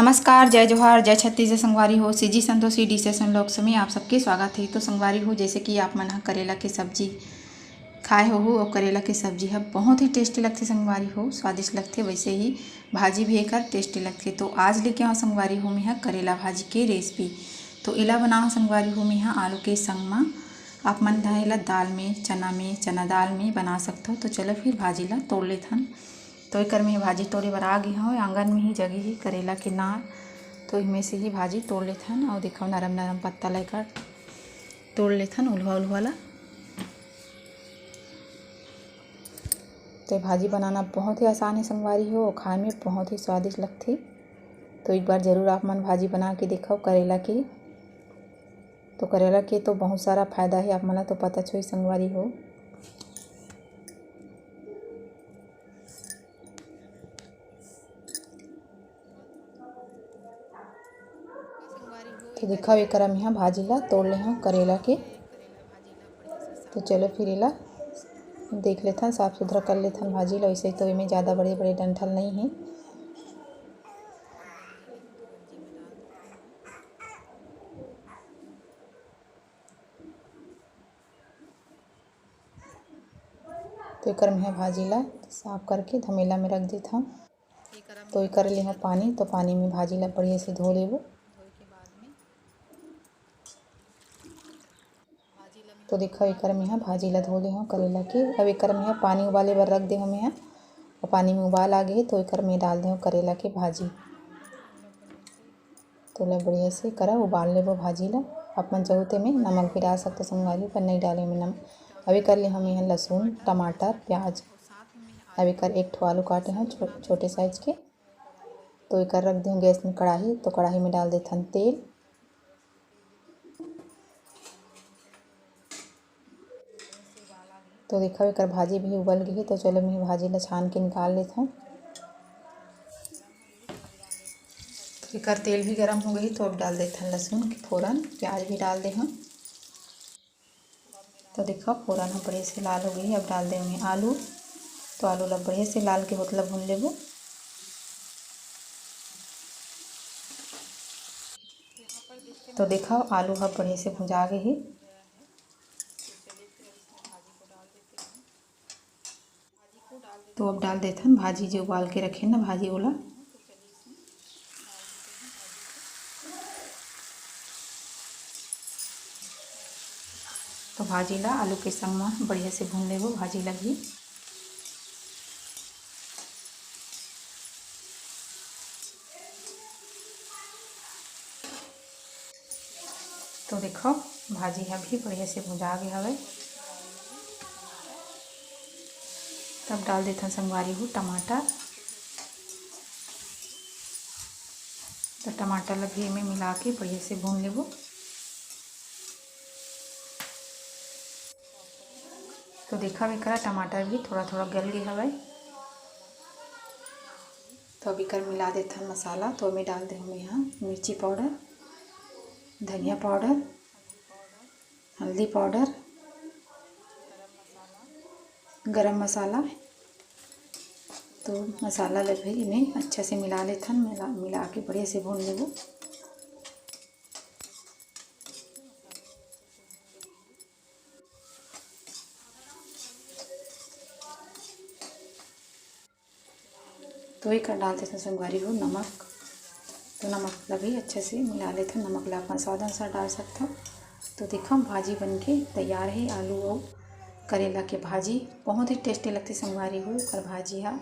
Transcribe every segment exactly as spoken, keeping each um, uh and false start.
नमस्कार, जय जोहार, जय छत्तीसगढ़ संगवारी हो। CG Santoshi dishes and vlogs में आप सबके स्वागत है। तो संगवारी हो, जैसे कि आप मन ह करेला के सब्जी खाए होहू, और करेला के सब्जी ह बहुत ही टेस्टी लगथे संगवारी हो, स्वादिष्ट लगथे, वैसे ही भाजी भी एकर टेस्टी लगथे। तो आज लेके आव संगवारी हो मैं ह करेला भाजी के रेसिपी। तो एला बनाव संगवारी हो मैं ह आलू के संग म। आप मन ह एला दाल में, चना में, चना दाल में बना सकथव। तो चलो फिर भाजी ला तोड़ लेथन। तो एकर में भाजी तोड़े बर आ गे हव, आंगन में ही जगी ही करेला के नार। तो इनमें से ही भाजी तोड़ लेथन। और देखो नरम नरम पत्ता ला एकर तोड़ लेथन, उल्हा उल्हा ला। तो ये भाजी बनाना बहुत ही आसान है संगवारी हो, और खाए में बहुत ही स्वादिष्ट लगथे। तो एक बार जरूर आप मन भाजी बना के देखो करेला के। तो करेला के तो बहुत सारा फायदा है, आप मन ला तो पता छोई संगवारी हो। तो देखा, एकरा में भाजी ला तोड़ ले हूँ करेला के। तो चलो फिर एला देख लेथन, साफ सुथरा कर लेथन भाजी ला। वैसे तो एमे ज़्यादा बड़े बड़े डंठल नहीं है। तो एकर में भाजी ला साफ करके धमेला में रख देथन। तो एकर ले हूँ पानी, तो पानी में भाजी ला बढ़िया से धो लेबो। तो देखो, एकर में भाजी ला धो ले हूँ करेला के। अब एकर में पानी उबाले बर रख दे हूँ मैं, और पानी में उबाल आ गए तो एकर में डाल दे हूँ करेला के भाजी। तो ले बढ़िया से करा उबाल लेबो भाजी ला। अपन चाहू ते में नमक भी डाल सकते संगवारी, पर नहीं डाले में नमक। अब एकर ले हूँ मैं लहसुन, टमाटर, प्याज। अब एकर एक ठो आलू काटे हूँ छो-, छोटे साइज के। तो एकर रख दे हूँ गैस में कढ़ाई। तो कढ़ाई में डाल देथन तेल। तो देखो, एकर भाजी भी उबल गई, तो चलो मैं भाजी ला छान के निकाल लेथन। एकर तेल भी गरम हो गई, तो अब डाल देथन लहसुन के फोरन, प्याज भी डाल दे हूँ। तो देखो, फोरन ह बढ़िया से लाल हो गई। अब डाल दे हूँ आलू। तो आलू ला बढ़िया से लाल के होतला भून लेबो। तो देखो, आलू ह बढ़िया से भुंजा गए हे। तो अब डाल देथन भाजी, जो उबाल के रखे ना भाजी, ओला। तो भाजी ला आलू के संग म बढ़िया से भून लेबो भाजी ला भी। तो देखो, भाजी ह भी बढ़िया से भुंजा गे हवय। तब डाल देथन संगवारी हो टमाटर। तो टमाटर ला भी एमे मिला के बढ़िया से भून लेबो। तो देखा, एकरा टमाटर भी थोड़ा थोड़ा गल गे हवय। तो अब एकर मिला देथन मसाला। तो एमे डाल दे हूँ यहाँ मिर्ची पाउडर, धनिया पाउडर, हल्दी पाउडर, गरम मसाला। तो मसाला ला भी एमे अच्छा से मिला लेथन, मिला, मिला के बढ़िया से भून लेबो। तो एकर डाल देथन संगवारी हो नमक। तो नमक ला भी अच्छा से मिला लेथन। नमक ला अपन स्वाद अनुसार डाल सकथव। तो देखो, भाजी बन के तैयार है, आलू और करेला के भाजी। बहुत ही टेस्टी लगथे संगवारी हो एकर भाजी हा।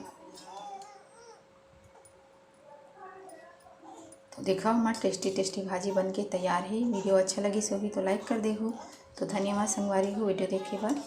तो देखो, हमार टेस्टी टेस्टी भाजी बन के तैयार है। वीडियो अच्छा लगिस होही तो लाइक कर देहू। तो धन्यवाद संगवारी हो वीडियो देखे बर।